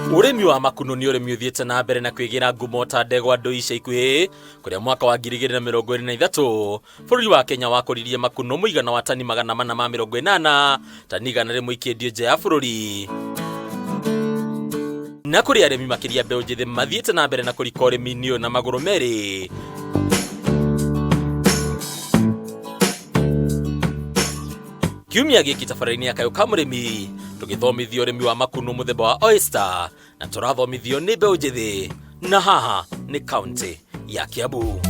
Ũrĩmi wa makunũ nĩ ũrĩmi ũthiĩte na mbere na kwĩgĩra ngumo ta ndegwa ndũ ica ikuhĩ, kũrĩa mwaka wa 2023 bũrũri wa Kenya wakũririe makunũ mũigana wa tani 480, tani 100 ikĩendio nja ya bũrũri. Na kũrĩ arĩmi makĩria mbeũ njĩthĩ mathiĩte na mbere na kũrika ũrĩmi-inĩ ũyũ na magũrũ merĩ. Kiumia gĩkĩ tabarĩra-inĩ ya Kayũ ka Mũrĩmi tũgĩthomithio ũrĩmi wa makunũ mũthemba wa oyster na tũrathomithio nĩ mbeũ njĩthĩ na haha nĩ kaunti ya Kiambu.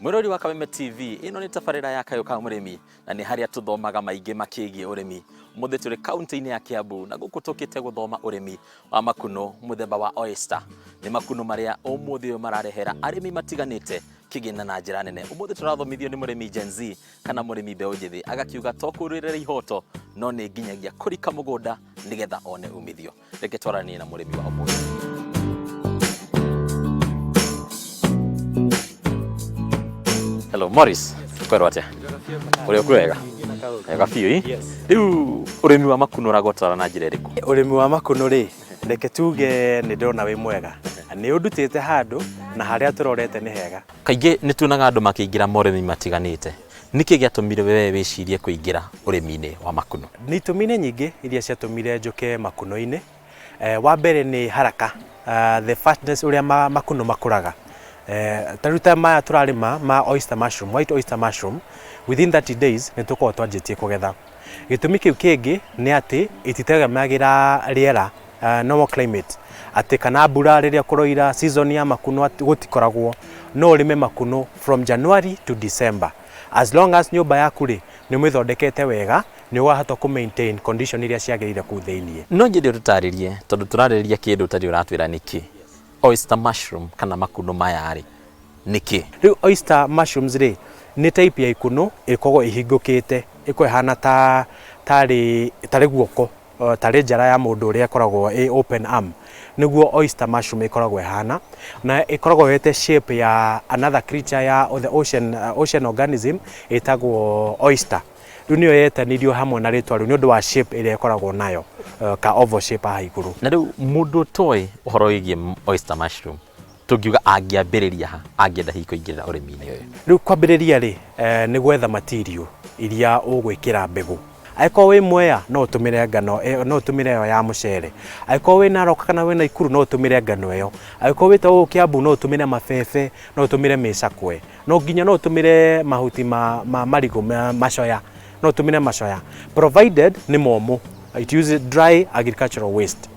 Mwĩrori wa Kameme TV, ĩno nĩ tabarĩra ya Kayũ ka Mũrĩmi na nĩ harĩa tũthomaga maingĩ makĩgiĩ ũrĩmi. Ũmũthĩ tũrĩ kaunti-inĩ ya Kiambu na gũkũ tũkĩte gũthoma ũrĩmi wa makunũ mũthemba wa oyster. Nĩ makunũ marĩa ũmũthĩ ũyũ mararehera arĩmi matiganĩte kĩgĩna na njĩra nene. Ũmũthĩ tũrathomithio nĩ mũrĩmi Gen Z kana mũrĩmi mbeũ njĩthĩ, agakiuga to kũrũĩrĩra ihoto no nĩ nginyagia kũrika mũgũnda nĩgetha one umithio. Reke twaranie na mũrĩmi wa ũmũthĩ. Hello Morris, kwĩrwo atĩa? Ũrĩ okuo wega? Wega biũ ĩ? Rĩu ũrĩmi wa makunũ ũragũtwara na njĩra ĩrĩkũ? Ũrĩmi wa makunũ rĩ, reke tuge nĩ ndĩrona wĩ mwega. Nĩ ũndutĩte handũ na harĩa tũrorete nĩ hega. Kaingĩ nĩ tuonaga andũ makĩingĩra morĩmi matiganĩte. Nĩkĩ gĩatũmire we wĩcirie kũingĩra ũrĩmi-inĩ wa makunũ? Nĩ itũmi nĩ nyingĩ iria ciatũmire njũke makunũ-inĩ. Wa mbere nĩ haraka, the fastness ũrĩa makunũ makũraga. Ta rĩu ta maya tũrarĩma ma oyster mushroom, white oyster mushroom, within 30 days nĩ tũkoragwo twanjĩtie kũgetha. Gĩtũmi kĩu kĩngĩ nĩ atĩ ititegemagĩra rĩera, normal climate, atĩ kana mbura rĩrĩa kũroira, season ya makunũ gũtikoragwo. No ũrĩme makunũ from January to December. As long as nyũmba yaku rĩ, nĩ ũmĩthondekete wega, nĩ ũrahota kũ maintain condition iria ciagĩrĩire kũu thĩiniĩ. No nyende ũtũtarĩrie, tondũ tũrarĩrĩria kĩndũ ũtarĩ ũratwĩra nĩkĩ. Oyster mushroom kana makunũ maya rĩ, nĩkĩ? Rĩu oyster mushrooms rĩ, nĩ type ya ikunũ ĩkoragwo ĩhingũkĩte, ĩkoragwo ĩhana ta tarĩ tarĩ guoko, tarĩ njara ya mũndũ ũrĩa ĩkoragwo ĩ open arm, nĩguo oyster mushroom ĩkoragwo ĩhana, na ĩkoragwo yoete shape ya another creature ya the ocean, ocean organism ĩtagwo oyster. Rĩu nĩyo yetanirio hamwe na rĩtwa rĩu nĩ ũndũ wa shape ĩrĩa ĩkoragwo nayo, ka oval shape haha igũrũ. Na rĩu mũndũ ũtoĩ ũhoro wĩgiĩ oyster mushroom, tũngiuga angĩambĩrĩria ha angĩenda hihi kũingĩrĩra ũrĩmi-inĩ ũyũ? Rĩu kwambĩrĩria rĩ, nĩ gwetha material iria ũgwĩkĩra mbegũ. Angĩkorwo wĩ Mwea no ũtũmĩre ngano ĩyo, no ũtũmĩre ĩyo ya mũcere. Angĩkorwo wĩ Narok kana wĩ Naikuru no ũtũmĩre ngano ĩyo. Angĩkorwo wĩ ta gũkũ Kiambu no ũtũmĩre mabebe, no ũtũmĩre mĩcakwe. No nginya no ũtũmĩre mahuti ma marigũ macoya, no ũtũmĩre macoya provided nĩ momũ. It uses dry agricultural waste.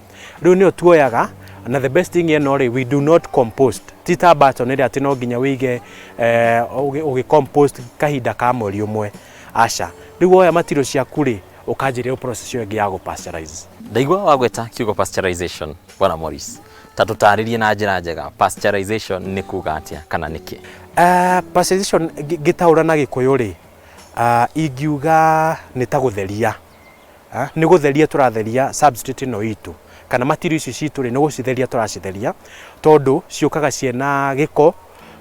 Rĩu nĩyo tuoyaga na the best thing ĩno rĩ, we do not compost. Ti ta button ĩrĩa atĩ no nginya wĩige ũgĩ compost kahinda ka mweri ũmwe. Aca. Rĩu woya material ciaku rĩ, ũkanjĩrĩria process ĩyo ĩngĩ ya gũ pasteurize. Ndaigua wagweta kiugo pasteurization, Bwana Morris. Ta tũtarĩrie na njĩra njega pasteurization nĩ kuga atĩa kana nĩkĩ? Pasteurization ngĩtaũra na Gĩkũyũ rĩ, ingiuga nĩ ta gũtheria. Nĩ gũtheria tũratheria substrate ĩno itũ kana material ici citũ rĩ, nĩ gũcitheria tũracitheria tondũ ciũkaga ciĩna gĩko,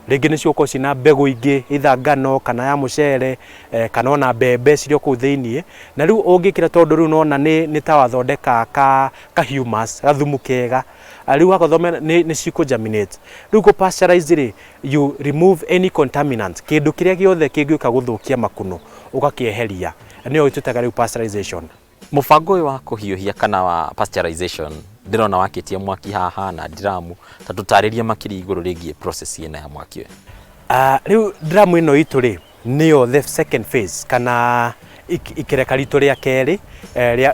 rĩngĩ nĩ cigũkorwo ciĩna mbegũ ingĩ either ngano kana ya mũcere kana ona mbembe cirĩ o kũu thĩiniĩ. Na rĩu ũngĩkĩra tondũ rĩu nĩwona nĩ ta wathondeka ka humus, gathumu kega, rĩu wagathomera nĩ cikũ germinate. Rĩu kũ pasteurize rĩ, you remove any contaminant, kĩndũ kĩrĩa gĩothe kĩngĩũka gũthũkia makunũ ũgakĩeheria, nĩyo twĩtaga rĩu pasteurization. Mũbango ũyũ wa kũhiũhia kana wa pasteurization ndĩrona wakĩtie mwaki haha na ndiramu, ta tũtarĩrie makĩria igũrũ rĩgiĩ process ĩno ya mwaki ũyũ. Rĩu ndiramu ĩno itũ rĩ, nĩyo the second phase kana ikereka ritũ rĩa kerĩ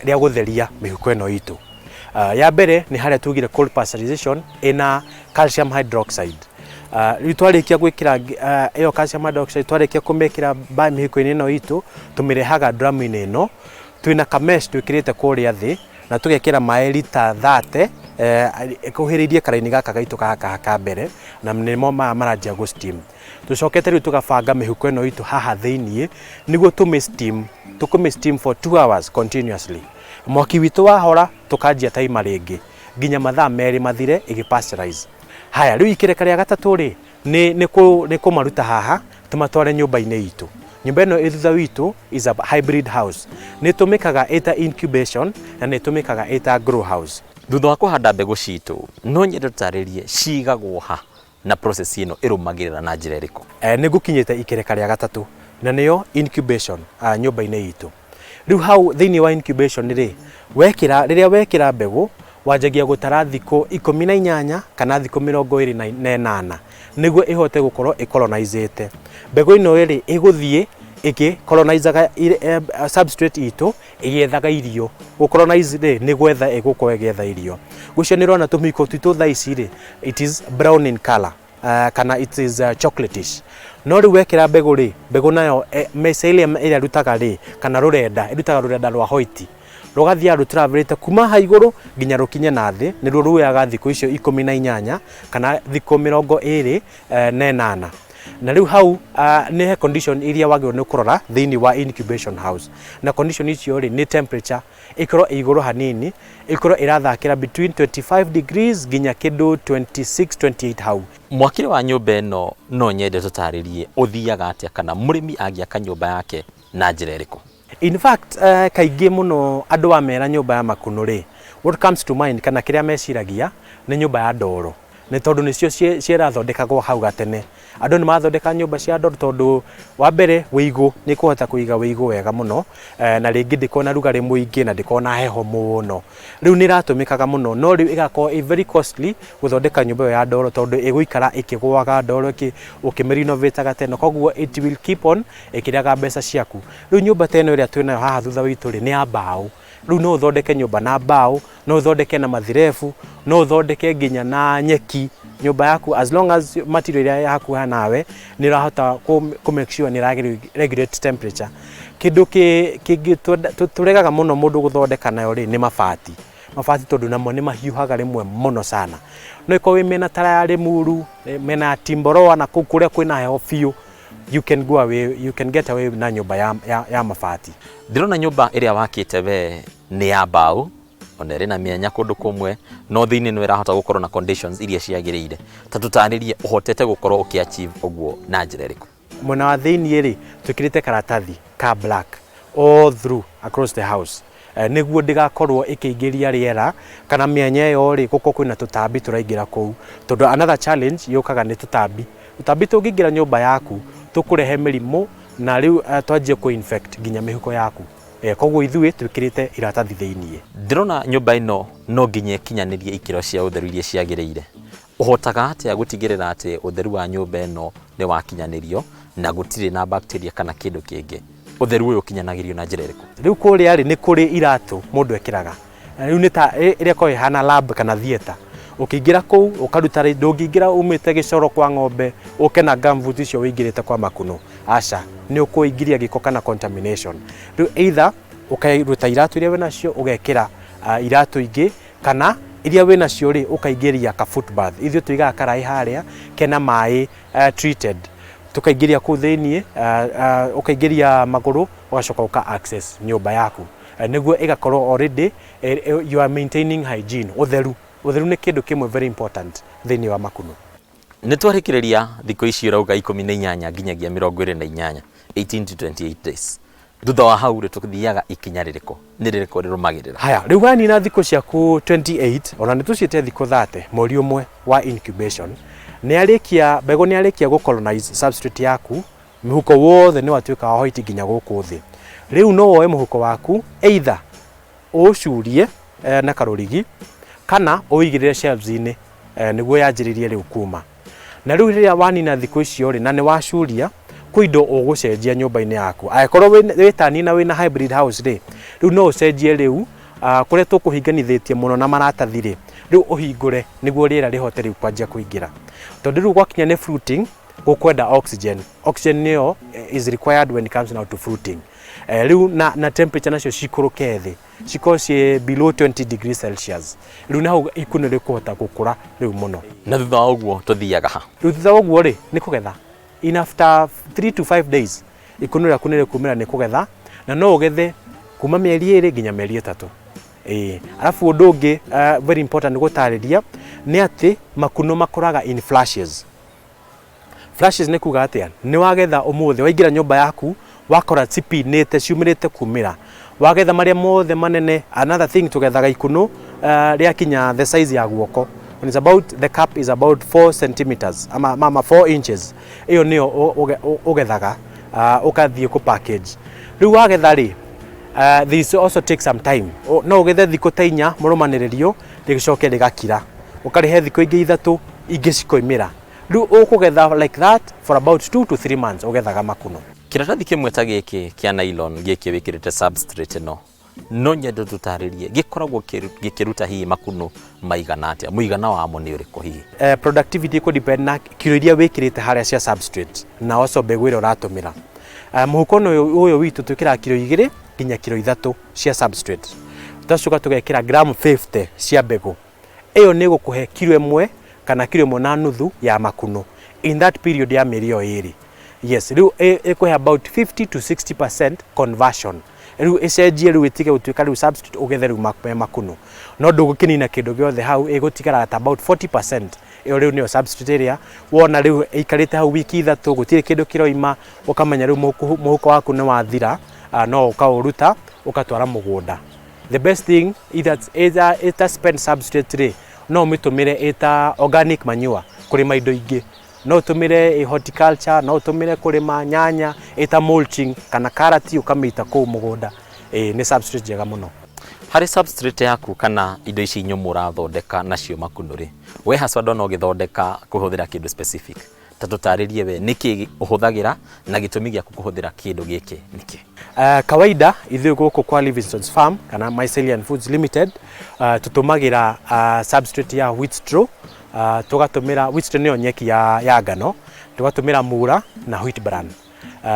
rĩa gũtheria mĩhuko ĩno itũ. Ya mbere nĩ harĩa tugire cold pasteurization ĩna calcium hydroxide. Rĩu twarĩkia gwĩkĩra ĩyo calcium hydroxide, twarĩkia kũmĩkĩra mĩhuko-inĩ ĩno itũ, tũmĩrehaga ndiramu-inĩ ĩno, twĩna ka mesh twĩkĩrĩte kũrĩa thĩ na tũgekĩra maĩ rita 30 ĩkuhĩrĩirie karaini gaka gaitũ gaka ka mbere, na nĩmo maya maranjia gũ steam. Tũcokete rĩu tũgabanga mĩhuko ĩno itũ haha thĩiniĩ nĩguo tũmĩ steam, tũkũmĩ steam for 2 hours continuously. Mwaki witũ wahora tũkanjia timer rĩngĩ nginya mathaa merĩ mathire ĩgĩ pasteurize. Haya, rĩu ikereka rĩa gatatũ rĩ nĩ kũmaruta haha tũmatware nyũmba-inĩ itũ. Nyũmba ĩno ĩ thutha witũ is a hybrid house, nĩ ĩtũmĩkaga ĩta incubation na nĩ ĩtũmĩkaga ĩta grow house. Thutha wa kũhanda mbegũ citũ, no nyende tũtarĩrie cigagwo ha na process ĩno ĩrũmagĩrĩra na njĩra ĩrĩkũ? Nĩ ngũkinyĩte ikereka rĩa gatatũ na nĩyo incubation nyũmba-inĩ itũ. Rĩu hau thĩinĩ wa incubation rĩ, wekĩra rĩrĩa wekĩra mbegũ wanjagia gũtara thikũ 18 kana thikũ 28 nĩguo ĩhote gũkorwo ĩcolonizĩte. Mbegũ ĩno rĩ ĩgũthiĩ ĩgĩ-colonizaga substrate itũ ĩgĩethaga irio. Gũ-colonize rĩ nĩ gwetha ĩgũkorwo ĩgĩetha irio. Gũcio nĩ ũrona tũmĩko twitũ thaa ici rĩ, it is brown in color kana it is chocolatish. No rĩu wekĩra mbegũ rĩ, mbegũ nayo mycelium ĩrĩa ĩrutaga rĩ, kana rũrenda, ĩrutaga rũrenda rwa white, rũgathiaga rũtravelĩte kuma ha igũrũ nginya rũkinye na thĩ, nĩruo ruoyaga thikũ icio 18 kana thikũ 28. Na rĩu hau nĩ he condition iria wagĩrĩirwo nĩ kũrora thĩinĩ wa incubation house, na condition icio rĩ nĩ temperature ĩkorwo ĩ igũrũ hanini, ĩkorwo ĩrathakĩra between 25 degrees nginya kĩndũ 26 28 hau. Mwakĩre wa nyũmba ĩno no nyende tũtarĩrie ũthiaga atĩa kana mũrĩmi angĩaka nyũmba yake na njĩra ĩrĩkũ? In fact, kaingĩ mũno andũ wamera nyũmba ya makunũ rĩ, what comes to mind kana kĩrĩa meciragia nĩ nyũmba ya ndoro, nĩ tondũ nĩcio ciarathondekagwo hau gatene. Andũ nĩ mathondeka nyũmba cia ndoro tondũ wa mbere wĩigũ nĩ kũhota kũiga wĩigũ wega mũno, na rĩngĩ ndĩkoragwo na rugarĩ mũingĩ na ndĩkoragwo na heho mũno. Rĩu nĩ ĩratũmĩkaga mũno, no rĩu ĩgakorwo ĩ very costly gũthondeka nyũmba ĩyo ya ndoro tondũ ĩgũikara ĩkĩgũaga ndoro ũkĩmĩrenovataga tene, koguo it will keep on ĩkĩrĩaga mbeca ciaku. Rĩu nyũmba ta ĩno ĩrĩa twĩnayo haha thutha witũ rĩ, nĩ ya mbaũ. Rĩu no ũthondeke nyũmba na mbaũ, no ũthondeke na mathirebu, no ũthondeke nginya na nyeki nyũmba yaku, as long as material ĩrĩa hakuhĩ nawe nĩ ũrahota kũ make sure nĩ ĩra regulate temperature. Kĩndũ kĩngĩ tũregaga mũno mũndũ gũthondeka nayo rĩ nĩ mabati. Mabati tondũ namo nĩ mahiũhaga rĩmwe mũno sana. No ĩkorwo wĩ mĩena ta ya Limuru, mĩena ya Timboroa na kũu kũrĩa kwĩna heho biũ, you can go away, you can get away na nyũmba ya mabati. Ndĩrona nyũmba ĩrĩa wakĩte we nĩ ya mbaũ, ona ĩrĩ na mĩanya kũndũ kũmwe, no thĩinĩ nĩ ĩrahota gũkorwo na conditions iria ciagĩrĩire. Ta tũtarĩrie ũhotete gũkorwo ũkĩ achieve ũguo na njĩra ĩrĩkũ? Mwena wa thĩinĩ rĩ, twĩkĩrĩte karatathi ka black all through across the house, nĩguo ndĩgakorwo ĩkĩingĩria rĩera kana mĩanya ĩyo rĩ gũkorwo kwĩna tũtambi tũraingĩra kũu, tondũ another challenge yũkaga nĩ tũtambi. Tũtambi tũngĩingĩra nyũmba yaku tũkũrehe mĩrimũ na rĩu twanjie kũ infect nginya mĩhuko yaku. Koguo ithuĩ twĩkĩrĩte iratathi thĩiniĩ. Ndĩrona nyũmba ĩno no nginya ĩkinyanĩrie ikĩro cia ũtheru iria ciagĩrĩire. Ũhotaga atĩa gũtigĩrĩra atĩ ũtheru wa nyũmba ĩno nĩ wakinyanĩrio na gũtirĩ na bacteria kana kĩndũ kĩngĩ? Ũtheru ũyũ ũkinyanagĩrio na njĩra ĩrĩkũ? Rĩu kũrĩa rĩ nĩ kũrĩ iratũ mũndũ ekĩraga. Rĩu nĩ ta ĩrĩa ĩkoragwo ĩhana lab kana theatre. Ũkĩingĩra kũu ũkaruta, ndũngĩingĩra umĩte gĩcoro kwa ng'ombe ũke na gumboot icio wĩingĩrĩte kwa makunũ, aca, nĩ ũkũingĩria gĩko kana contamination. Rĩu either ũkaruta iratũ iria wĩnacio ũgekĩra iratũ ingĩ, kana iria wĩnacio rĩ ũkaingĩria ka foot bath. Ithuĩ tũigaga karaĩ harĩa kena maĩ treated, tũkaingĩria kũu thĩiniĩ, ũkaingĩria magũrũ, ũgacoka ũka access nyũmba yaku, nĩguo ĩgakorwo already you are maintaining hygiene. Ũtheru nĩ kĩndũ kĩmwe very important thĩiniĩ wa makunũ. Nĩ twarĩkĩrĩria thikũ ici ũrauga 18 nginyagia 28, 18 to 28 days. Thutha wa hau rĩ, tũthiaga ikinya rĩrĩkũ, nĩ rĩrĩkũ rĩrũmagĩrĩra? Haya, rĩu wanina thikũ ciaku 28, ona nĩ tũciĩte thikũ 30, mweri ũmwe wa incubation, nĩ arĩkia mbegũ, nĩ arĩkia gũ colonize substrate yaku, mũhuko wothe nĩ watuĩka wa white nginya gũkũ thĩ. Rĩu no woe mũhuko waku, either ũũcurie na karũrigi kana ũigĩrĩre shelves-inĩ, nĩguo yanjĩrĩrie rĩu kuma. Na rĩu rĩrĩa wanina thikũ icio rĩ na nĩ wacuria, kwĩ indo ũgũcenjia nyũmba-inĩ yaku. Angĩkorwo wĩ tani na wĩna hybrid house rĩ, rĩu no ũcenjie rĩu kũrĩa tũkũhinganithĩtie mũno na maratathi rĩ, rĩu ũhingũre nĩguo rĩera rĩhote rĩu kwanjia kũingĩra, tondũ rĩu gwakinya nĩ fruiting gũkwenda oxygen. Oxygen nĩyo is required when it comes now to fruiting. Rĩu na temperature nacio cikũrũke thĩ, cikorwo ciĩ below 20 degrees Celsius. Rĩu nĩ hau ikunũ rĩkũhota gũkũra rĩu mũno. Na thutha wa ũguo tũthiaga ha? Rĩu thutha wa ũguo rĩ nĩ kũgetha. In after 3 to 5 days ikunũ rĩaku nĩ rĩkumĩra, nĩ kũgetha, na no ũgethe kuma mĩeri 2 nginya mĩeri 3. Ĩĩ, arabu ũndũ ũngĩ very important gũtarĩria Nĩ atĩ makuno makũraga in flashes. Flashes nĩ kuga atĩa? Nĩ wagetha ũmũthĩ, waingĩra nyũmba yaku, wakora cipinĩte, ciumĩrĩte kumĩra. Wagetha marĩa mothe manene, another thing tũgethaga ikuno rĩakinya the size ya guoko. When it's about, the cup is about 4 centimeters, ama, mama 4 inches. Ĩyo nĩyo ũgethaga, ũkathiĩ kũ package. Rĩu wagetha rĩ, this also take some time. No ũgethe thikũ ta 4 mũrũmanĩrĩrio, rĩgĩcoke rĩgakira. Ũkarĩhe thikũ ingĩ 3, ingĩ cikoimĩra. Rĩu ũkũgetha like that for about 2 to 3 months ũgethaga makuno. Kĩratathi kĩmwe ta gĩkĩ kĩa nylon gĩkĩ wĩkĩrĩte substrate ĩno, no nyende tũtarĩrie gĩkoragwo gĩkĩruta hihi makuno maigana atĩa, mũigana wamo nĩ ũrĩkũ hihi? Productivity ĩkũ depend na kiro iria wĩkĩrĩte harĩa cia substrate na also mbegũ ĩrĩa ũratũmĩra. Mũhuko ũyũ witũ twĩkĩraga kiro 2 nginya kiro 3 cia substrate. Tũgacoka tũgekĩra gram 50 cia mbegũ. Ĩyo nĩ ĩgũkũhe kiro 1 kana kiro 1.5 ya makuno in that period ya mĩeri ĩyo 2. Yes, rĩu ĩkũhe about 50 to 60% conversion. Rĩu ĩcenjie, rĩu ĩtige gũtuĩka rĩu substrate, ũgethe rĩu makuno. No ndũgũkĩnina kĩndũ gĩothe hau, ĩgũtigara at about 40%. Ĩyo rĩu nĩyo substrate ĩrĩa wona rĩu ĩikarĩte hau wiki 3, gũtirĩ kĩndũ kĩroima, ũkamenya rĩu mũhuko waku nĩ wathira, no ũkaũruta ũkatwara mũgũnda. The best thing is that either ĩta spent substrate rĩ, no ũmĩtũmĩre ĩta organic manure kũrĩma indo ingĩ. No ũtũmĩre horticulture, no ũtũmĩre kũrĩma nyanya ĩta mulching kana karati ũkamĩita kũu mũgũnda. Nĩ substrate njega mũno. Harĩ substrate yaku kana indo ici nyũmũ ũrathondeka nacio makuno rĩ, we haswa ndona ũgĩthondeka kũhũthĩra kĩndũ specific. Ta tũtarĩrie we nĩkĩ ũhũthagĩra na gĩtũmi gĩaku kũhũthĩra kĩndũ gĩkĩ nĩkĩ? Kawaida ithuĩ gũkũ kwa Livingstone's Farm kana Mycelian Foods Limited, tũtũmagĩra substrate ya wheat straw, tũgatũmĩra wheat straw nĩyo nyeki ya ngano, tũgatũmĩra mura na wheat bran.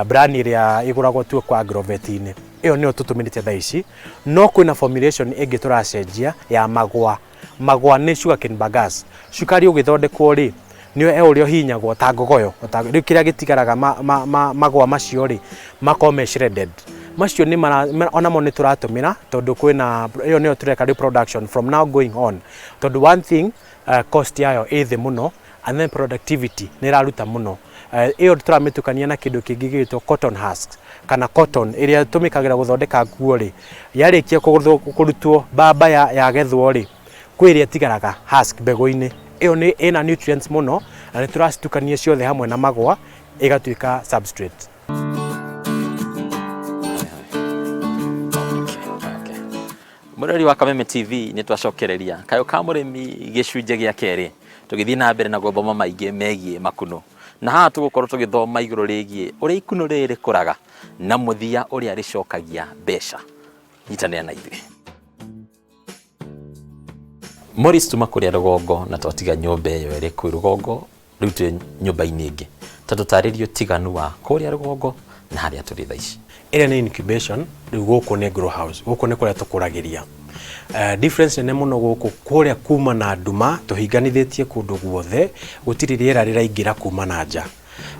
Bran ĩrĩa ĩgũragwo tu kwa agrovet-inĩ. Ĩyo nĩyo tũtũmĩrĩte thaa ici. No kwĩna formulation ĩngĩ tũracenjia ya magwa. Magwa nĩ sugarcane bagasse. Cukari ũgĩthondekwo rĩ, nĩyo e ũrĩa ũhihinyagwo ta ngogoyo. Rĩu kĩrĩa gĩtigaraga magwa macio rĩ, makorwo me shredded. Macio nĩ onamo nĩ tũratũmĩra tondũ kwĩna, ĩyo nĩyo tũreka rĩu production from now going on. Tondũ one thing, cost yayo ĩ thĩ mũno, and then productivity nĩ ĩraruta mũno. Ĩyo tũramĩtukania na kĩndũ kĩngĩ gĩgwĩtwo cotton husks kana cotton ĩrĩa tũmĩkagĩra gũthondeka nguo rĩ, yarĩkia kũrutwo mbamba yagethwo rĩ, kwĩ ĩrĩa ĩtigaraga husk mbegũ-inĩ. Ĩyo nĩ ĩna nutrients mũno na nĩ tũracitukania ciothe hamwe na magwa ĩgatuĩka substrate. Mũrori wa Kameme TV, nĩ twacokereria kayũ ka mũrĩmi gĩcunjĩ gĩa kerĩ, tũgĩthiĩ na mbere na gũthoma maingĩ megiĩ makuno, na haha tũgũkorwo tũgĩthoma igũrũ rĩgiĩ ũrĩa ikuno rĩrĩ rĩkũraga na mũthia ũrĩa rĩcokagia mbeca. Nyitanĩra na ithuĩ. Morris, tuma kũrĩa rũgongo na twatiga nyũmba ĩyo ĩrĩ kũu rũgongo, rĩu twĩ nyũmba-inĩ ĩngĩ. Ta tũtarĩrie ũtiganu wa kũrĩa rũgongo na harĩa tũrĩ thaa ici. Ĩrĩa nĩ incubation, rĩu gũkũ nĩ grow house, gũkũ nĩ kũrĩa tũkũragĩria. Difference nene mũno gũkũ kũrĩa kuma na nduma tũhinganithĩtie kũndũ guothe, gũtirĩ rĩera rĩraingĩra kuma na nja.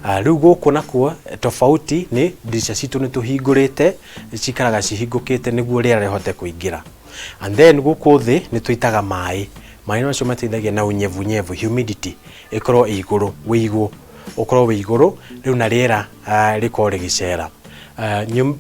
Rĩu gũkũ nakuo tofauti nĩ ndirica citũ nĩ tũhingũrĩte, cikaraga cihingũkĩte nĩguo rĩera rĩhote kũingĩra. And then gũkũ thĩ nĩ tũitaga maĩ. Maĩ macio mateithagia na unyevunyevu, humidity ĩkorwo ĩ igũrũ, wĩigũ ũkorwo wĩ igũrũ, rĩu na rĩera rĩkorwo rĩgĩcera.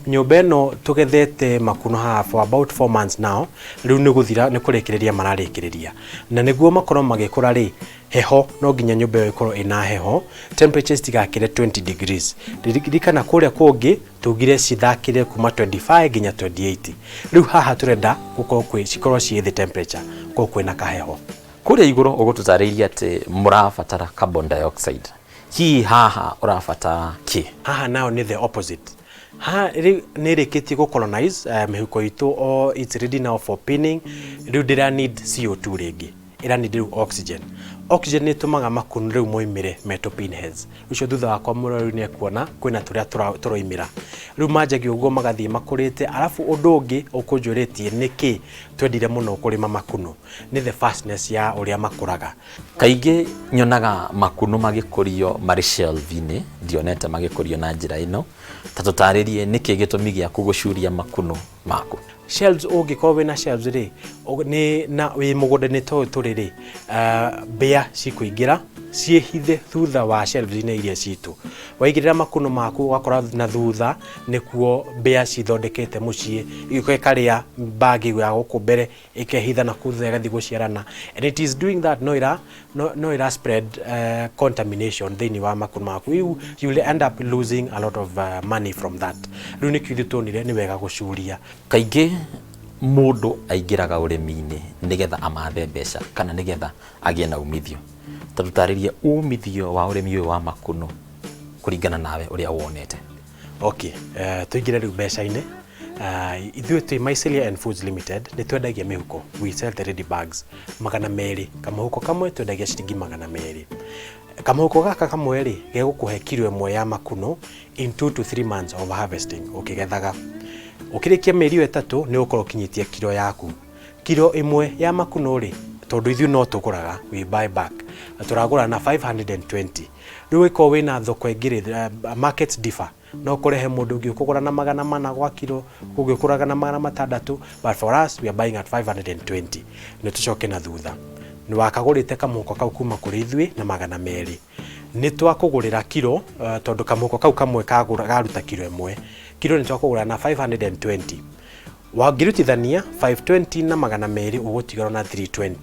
Nyũmba ĩno tũgethete makuno haha for about 4 months now, rĩu nĩ gũthira, nĩ kũrĩkĩrĩria mararĩkĩrĩria. Na nĩguo makorwo magĩkũra rĩ, heho no nginya nyũmba ĩyo ĩkorwo ĩna heho, temperatures citigakĩre 20 degrees. Ririkana kũrĩa kũngĩ tugire cithakĩre kuma 25 nginya 28. Rĩu haha tũrenda gũkorwo kwĩ, cikorwo ciĩ thĩ temperature, gũkorwo kwĩna kaheho. Kũrĩa igũrũ ũgũtũtarĩirie atĩ mũrabatara carbon dioxide, hihi haha ũrabatara kĩ? Haha nao nĩ the opposite. Haha rĩu nĩ ĩrĩkĩtie gũ colonize mĩhuko itũ, o it's ready now for pinning. Rĩu ndĩra need CO2 rĩngĩ, ĩra need rĩu oxygen. Oxygen nĩ ĩtũmaga makuno rĩu moimĩre metwo pinheads. Ũcio thutha wakwa mũrori nĩ ekuona kwĩna tũrĩa tũroimĩra. Rĩu manjagia ũguo magathiĩ makũrĩte. Arabu ũndũ ũngĩ ũkũnjũrĩtie nĩkĩ twendire mũno kũrĩma makuno nĩ the fastness ya ũrĩa makũraga. Kaingĩ nyonaga makuno magĩkũrio marĩ shelf-inĩ, ndionete magĩkũrio na njĩra ĩno. Ta tũtarĩrie nĩkĩ gĩtũmi gĩaku gũcuria makuno maku. Shelves, ũngĩkorwo wĩna shelves rĩ, nĩ na wĩ mũgũnda-inĩ ta ũyũ tũrĩ rĩ, mbĩa cikũingĩra ciĩhithe thutha wa shelves-inĩ iria citũ. Waigĩrĩra makuno maku ũgakora na thutha nĩkuo mbĩa cithondekete mũciĩ, ĩgĩũka ĩkarĩa bag ya gũkũ mbere, ĩkehitha na kũu thutha ĩgathiĩ gũciarana, and it is doing that no ĩra no ĩra spread contamination thĩinĩ wa makuno maku. You will end up losing a lot of money from that. Rĩu nĩkĩo ithuĩ tuonire nĩ wega gũcuria. Kaingĩ mũndũ aingĩraga ũrĩmi-inĩ nĩgetha amathe mbeca kana nĩgetha agĩe na umithio. Ta tũtarĩrie umithio wa ũrĩmi ũyũ wa makuno kũringana nawe ũrĩa wonete. Okay, tũingĩre rĩu mbeca-inĩ. Ithuĩ twĩ Mycelia and Foods Limited nĩ twendagia mĩhuko, we sell the ready bags 200. Kamũhuko kamwe twendagia ciringi 200. Kamũhuko gaka kamwe rĩ, gegũkũhe kiro 1 ya makuno in 2 to 3 months of harvesting ũkĩgethaga. Ũkĩrĩkia mĩeri ĩyo 3 nĩ ũgũkorwo ũkinyĩtie kiro yaku. Kiro 1 ya makuno rĩ, tondũ ithuĩ no tũgũraga, we buy back, tũragũra na 520. Rĩu ũngĩkorwo wĩna thoko ĩngĩ rĩ, markets differ. No kũrehe mũndũ ũngĩ ũkũgũra na 400 gwa kiro, ũngĩ ũkũgũraga na 600, but for us we are buying at 520. Nĩ tũcoke na thutha. Nĩ wakagũrĩte kamũhuko kau kuma kũrĩ ithuĩ na 200. Nĩ twakũgũrĩra kiro, tondũ kamũhuko kau kamwe karuta kiro 1. Kiro nĩ twakũgũra na 520. Wangĩrutithania 520 na 200 ũgũtigara na 320.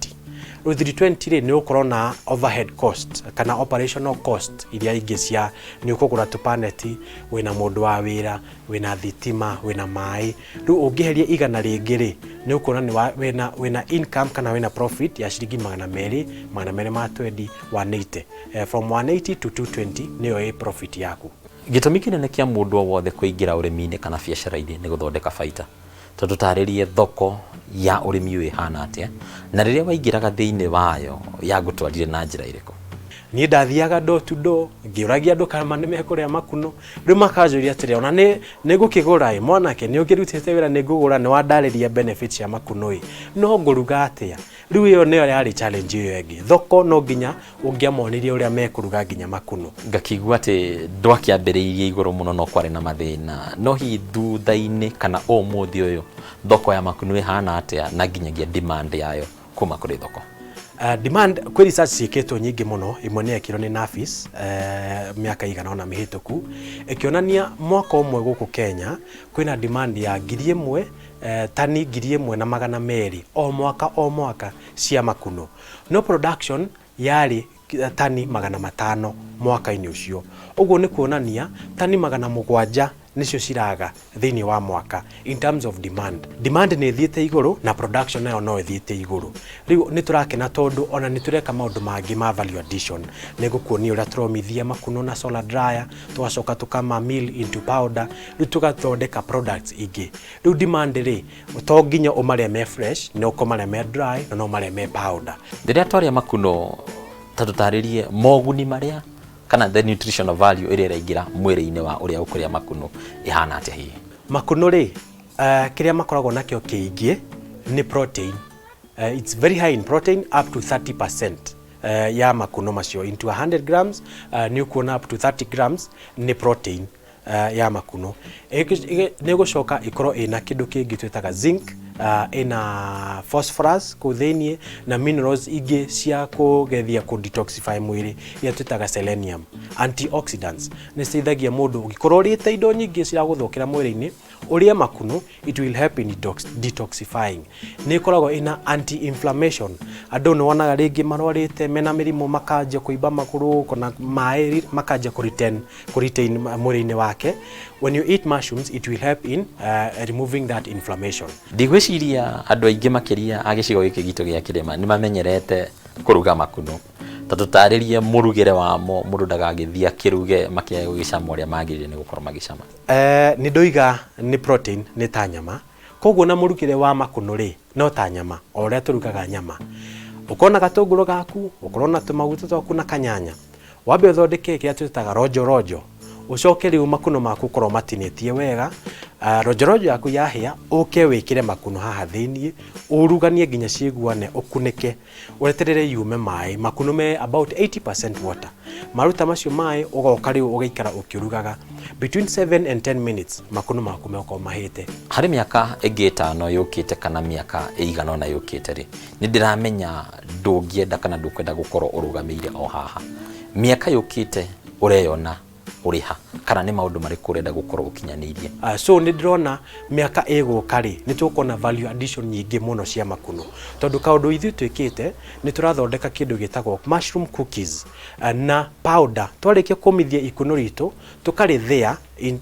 Rĩu 320 rĩ, nĩ ũgũkorwo na overhead cost kana operational cost iria ingĩ cia nĩ ũkũgũra tũpaneti, wĩna mũndũ wa wĩra, wĩna thitima, wĩna maĩ. Rĩu ũngĩheria 100 rĩngĩ rĩ, nĩ ũkuona nĩ wĩna income kana wĩna profit ya ciringi 200, 220, 180. From 180 to 220 nĩyo ĩ profit yaku. Gĩtũmi kĩnene kĩa mũndũ o wothe kũingĩra ũrĩmi-inĩ kana biacara-inĩ nĩ gũthondeka baita. Tondũ tarĩrie thoko ya ũrĩmi ũyũ ĩhana atĩa, na rĩrĩa waingĩraga thĩinĩ wayo yagũtwarire na njĩra ĩrĩkũ? Niĩ ndathiaga door to door ngĩũragia andũ kana nĩ mekũrĩa makuno. Rĩu makanjũria atĩrĩ, ona nĩ ngũkĩgũra ĩ, mwanake nĩ ũkĩrutĩte wĩra, nĩ ngũgũra, nĩ wandarĩria benefits cia makuno ĩ, no ngũruga atĩa? Rĩu ĩyo nĩyo yarĩ challenge ĩyo ĩngĩ. Thoko no nginya ũngĩamonirie ũrĩa mekũruga nginya makuno. Ngakĩigua atĩ ndwakĩambĩrĩirie igũrũ mũno no kwarĩ na mathĩna, no hihi thutha-inĩ kana ũmũthĩ ũyũ thoko ya makuno ĩhana atĩa na nginyagia demand yayo kuma kũrĩ thoko? Demand kwĩ research ciĩkĩtwo nyingĩ mũno, ĩmwe nĩ yekirwo nĩ NAFIS mĩaka ĩigana ũna mĩhĩtũku, ĩkĩonania mwaka ũmwe gũkũ Kenya kwĩna demand ya 1,000, tani 1,200 o mwaka o mwaka cia makuno, no production yarĩ tani 500 mwaka-inĩ ũcio. Ũguo nĩ kuonania tani 700 nĩcio ciraga thĩinĩ wa mwaka in terms of demand. Demand nĩ ĩthiĩte igũrũ na production nayo no ĩthiĩte igũrũ. Rĩu nĩ tũrakena tondũ ona nĩ tũreka maũndũ mangĩ ma value addition. Nĩ ngũkuonia ũrĩa tũromithia makuno na solar dryer, tũgacoka tũkama mill into powder, rĩu tũgathondeka products ingĩ. Rĩu demand rĩ, to nginya ũmarĩe me fresh, no ũmarĩe me dry na no ũmarĩe me powder. Rĩrĩa twarĩa makuno, ta tũtarĩrie moguni marĩa kana the nutritional value ĩrĩa ĩraingĩra mwĩrĩ-inĩ wa ũrĩa ũkũrĩa makuno ĩhana atĩa hihi? Makuno rĩ, kĩrĩa makoragwo nakĩo kĩingĩ nĩ protein. It's very high in protein, up to 30% ya makuno macio. Into 100 grams, nĩ ũkuona up to 30 grams nĩ protein ya makuno. Nĩ ĩgũcoka ĩkorwo ĩna kĩndũ kĩngĩ twĩtaga zinc, ĩna phosphorus kũu thĩiniĩ na minerals ingĩ cia kũgeria kũ detoxify mwĩrĩ iria twĩtaga selenium. Antioxidants nĩ citeithagia mũndũ ũngĩkorwo ũrĩte indo nyingĩ ciragũthũkĩra mwĩrĩ-inĩ, ũrĩe makuno, it will help in detoxifying. Nĩ ĩkoragwo ĩna anti-inflammation. Andũ nĩ wonaga rĩngĩ marwarĩte mena mĩrimũ makanjia kũimba magũrũ kana maĩ makanjia kũ retain mwĩrĩ-inĩ wake. When you eat mushrooms, it will help in removing that inflammation. Ndigwĩciria andũ aingĩ makĩria a gĩcigo gĩkĩ gitũ gĩa kĩrĩma nĩ mamenyerete kũruga makuno. Ta tũtarĩrie mũrugĩre wamo, mũndũ ndagagĩthiĩ akĩruge makĩage gũgĩcama ũrĩa magĩrĩire nĩ gũkorwo magĩcama. Nĩ ndoiga nĩ protein, nĩ ta nyama, koguo na mũrugĩre wa makuno rĩ, no ta nyama o ũrĩa tũrugaga nyama. Ũkona gatũngũrũ gaku, ũkorwo na tũmaguta twaku na kanyanya, wambe ũthondeke kĩrĩa twĩtaga rojo rojo, ũcoke rĩu makuno maku ũkorwo matinĩtie wega. Ronjoronjo yaku yahĩa, ũke wĩkĩre makunũ haha thĩiniĩ, uruganie nginya ciguane, ũkunĩke, weterere yume maĩ. Makunũ me about 80% water. Maruta macio maĩ, ũgoka rĩu ũgaikara ũkĩrugaga between 7 and 10 minutes, makunũ maku megũkorwo mahĩte. Harĩ mĩaka ĩngĩ 5 yũkĩte kana mĩaka ĩigana ũna yũkĩte rĩ, nĩ ndĩramenya ndũngĩenda kana ndũkwenda gũkorwo ũrũgamĩire o haha. Mĩaka yũkĩte ũreyona ũrĩ ha, kana nĩ maũndũ marĩkũ ũrenda gũkorwo ũkinyanĩirie? So nĩ ndĩrona mĩaka ĩgũka rĩ, nĩ tũkuona value addition nyingĩ mũno cia makunũ, tondũ kaũndũ ithuĩ twĩkĩte nĩ tũrathondeka kĩndũ gĩtagwo mushroom cookies na powder. Twarĩkia kũmithia ikunũ ritũ, tũkarĩthĩa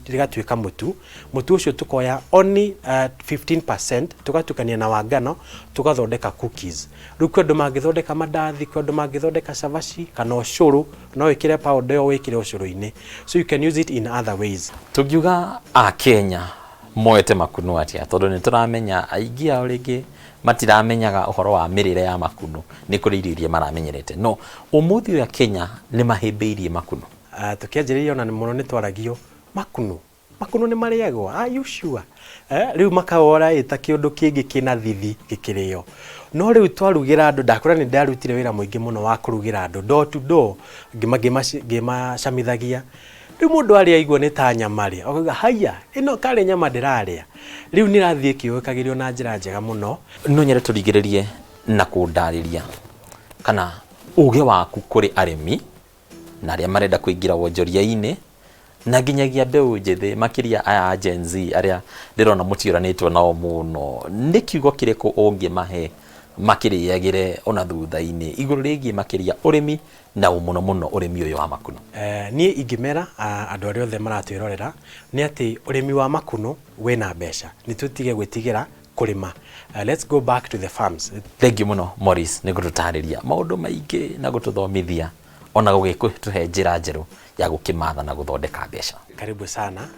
rĩgatuĩka mũtu. Mũtu ũcio tũkoya only 15% tũgatukania na wa ngano, tũgathondeka cookies. Rĩu kwĩ andũ mangĩthondeka mandathi, kwĩ andũ mangĩthondeka cabaci kana ũcũrũ, no wĩkĩre powder ĩyo wĩkĩre ũcũrũ-inĩ. So you can use it in other ways. Tũngiuga a Kenya moete makunũ atĩa, tondũ nĩ tũramenya aingĩ ao rĩngĩ matiramenyaga ũhoro wa mĩrĩre ya makunũ, nĩ kũrĩ irio iria maramenyerete, no ũmũthĩ ũyũ Kenya nĩ mahĩmbĩirie makunũ. Tũkĩanjĩrĩria ona mũno nĩ twaragio makunũ, makunũ nĩ marĩagwo, are you sure? Rĩu makawora ĩ ta kĩũndũ kĩngĩ kĩna thithi gĩkĩrĩo. No rĩu twarugĩra andũ, ndakwĩra nĩ ndarutire wĩra mũingĩ mũno wa kũrugĩra andũ door to door, ngĩmacamithagia. Rĩu mũndũ arĩa aigua nĩ ta nyama rĩ, akauga haiya, ĩno karĩ nyama ndĩrarĩa. Rĩu nĩ ĩrathiĩ ĩkĩũĩkagĩrio na njĩra njega mũno. No nyende tũringĩrĩrie na kũndarĩria kana ũgĩ waku kũrĩ arĩmi na arĩa marenda kũingĩra wonjoria-inĩ na nginyagia mbeũ njĩthĩ, makĩria aya a Gen Z arĩa ndĩrona mũtiũranĩtwo nao mũno. Nĩ kiugo kĩrĩkũ ũngĩmahe makĩrĩagĩre ona thutha-inĩ igũrũ rĩgiĩ makĩria ũrĩmi na mũno mũno ũrĩmi ũyũ wa makunũ? Niĩ ingĩmera andũ arĩa othe maratwĩrorera nĩ atĩ ũrĩmi wa makunũ wĩna mbeca, nĩ tũtige gwĩtigĩra kũrĩma. Let's go back to the farms. Thank you mũno Maurice nĩ gũtũtarĩria maũndũ maingĩ na gũtũthomithia ona gũgĩtũhe njĩra njerũ ya gũkĩmatha na gũthondeka mbeca. Karibu sana.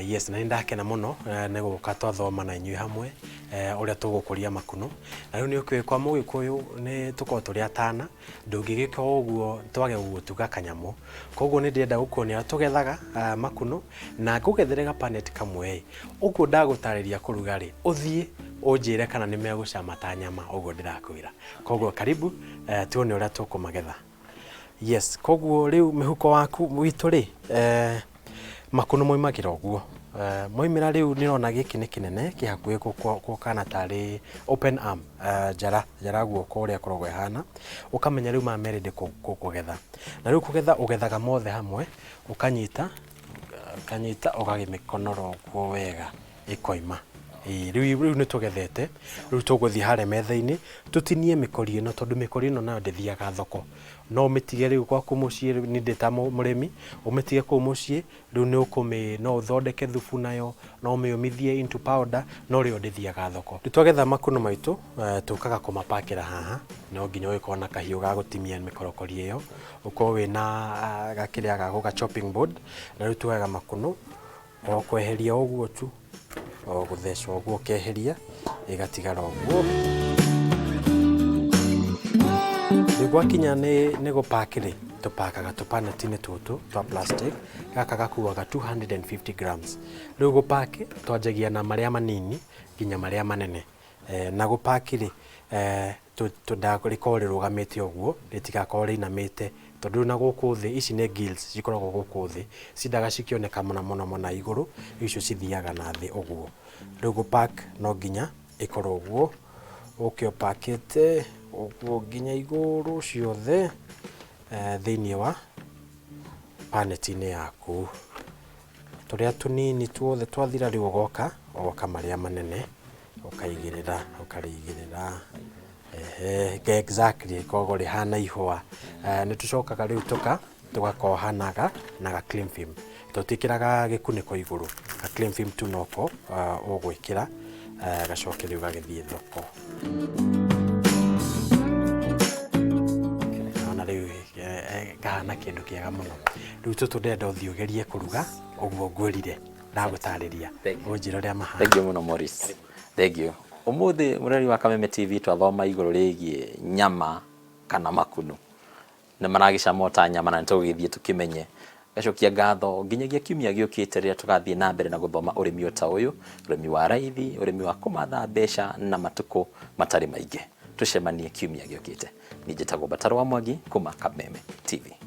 Yes, na nĩ ndakena mũno nĩ gũka twathoma na inyuĩ hamwe ũrĩa tũgũkũria makunũ. Na rĩu nĩ ũkĩũĩ kwa mũgĩkũyũ nĩ tũkoragwo tũrĩ atana, ndũngĩgĩka ũguo twage gũgũtuga kanyamũ. Koguo nĩ ndĩrenda gũkuonia tũgethaga makunũ na ngũgethere gapanet kamwe ĩ, ũguo ndagũtarĩria kũruga rĩ, ũthiĩ ũnjĩre kana nĩ megũcama ta nyama ũguo ndĩrakwĩra. Koguo karibu tuone ũrĩa tũkũmagetha. Yes, koguo rĩu mĩhuko waku witũ rĩ, makunũ moimagĩra ũguo. Moimĩra rĩu nĩ ũrona gĩkĩ nĩ kĩnene kĩ hakuhĩ gũkana tarĩ open arm, njara, njara guoko ũrĩa ĩkoragwo ĩhana, ũkamenya rĩu maya me ready kũgetha. Na rĩu kũgetha ũgethaga mothe hamwe, ũkanyita, ũkanyita ũgagĩmĩkonora ũguo wega ĩkoima. Rĩu nĩ tũgethete, rĩu tũgũthiĩ harĩa metha-inĩ tũtinie mĩkori ĩno, tondũ mĩkori ĩno nayo ndĩthiaga thoko. No ũmĩtige rĩu gwaku mũciĩ, niĩ ndĩ ta mũrĩmi, ũmĩtige kũu mũciĩ, rĩu nĩ ũkũmĩ, no ũthondeke thubu nayo, no ũmĩũmithie into powder, no rĩo ndĩthiaga thoko. Rĩu twagetha makunũ maitũ, tũkaga kũmapakĩra haha, no nginya ũgĩkorwo na kahiũ ga gũtinia mĩkorokori ĩyo, ũkorwo wĩna gakĩrĩa gako ga chopping board, na rĩu tuoyaga makunũ, o kweheria ũguo tu, o gũtheca ũguo ũkeheria, ĩgatigara ũguo. Rĩu gwakinya nĩ gũpaki rĩ, tũpakaga tũpaneti-inĩ tũtũ twa plastic, gaka gakuaga 250 grams. Rĩu gũpaki twanjagia na marĩa manini nginya marĩa manene. Na gũpaki rĩ, rĩkorwo rĩrũgamĩte ũguo, rĩtigakorwo rĩinamĩte, tondũ rĩu na gũkũ thĩ, ici nĩ gills cikoragwo gũkũ thĩ, ciendaga cikĩoneka mũno mũno mũno na igũrũ, icio cithiaga na thĩ ũguo. Rĩu gũpack no nginya ĩkorwo ũguo, ũke ũpakĩte ũguo nginya igũrũ ciothe thĩiniĩ wa paneti-inĩ yaku. Tũrĩa tũnini tuothe twathira rĩu ũgoka, ũgoka marĩa manene, ũkaigĩrĩra, ũkarĩigĩrĩra, ehe, exactly, koguo rĩhana ihũa. Nĩ tũcokaga rĩu tũgakoha na ga cling film. Tũtiĩkĩraga gĩkunĩko igũrũ, ga cling film tu noko ũgwĩkĩra, gacoke rĩu gagĩthiĩ thoko. Ona rĩu kahana kĩndũ kĩega mũno. Rĩu tũtũ ndĩrenda ũthiĩ ũgerie kũruga ũguo ngwĩrire ndagũtarĩria, ũnjĩre ũrĩa mahana. Thank you mũno Maurice. Thank you. Ũmũthĩ mũrori wa Kameme TV twathoma igũrũ rĩgiĩ nyama kana makunũ. Nĩ maragĩcama o ta nyama na nĩ tũgũgĩthiĩ tũkĩmenye Ngacokia ngatho nginyagia kiumia gĩũkĩte rĩrĩa tũgathiĩ na mbere na gũthoma ũrĩmi o ta ũyũ, ũrĩmi wa raithi, ũrĩmi wa kũmatha mbeca na matukũ matarĩ maingĩ. Tũcemanie kiumia gĩũkĩte. Niĩ njĩtagwo Mbataro wa Mwangi kuma Kameme TV.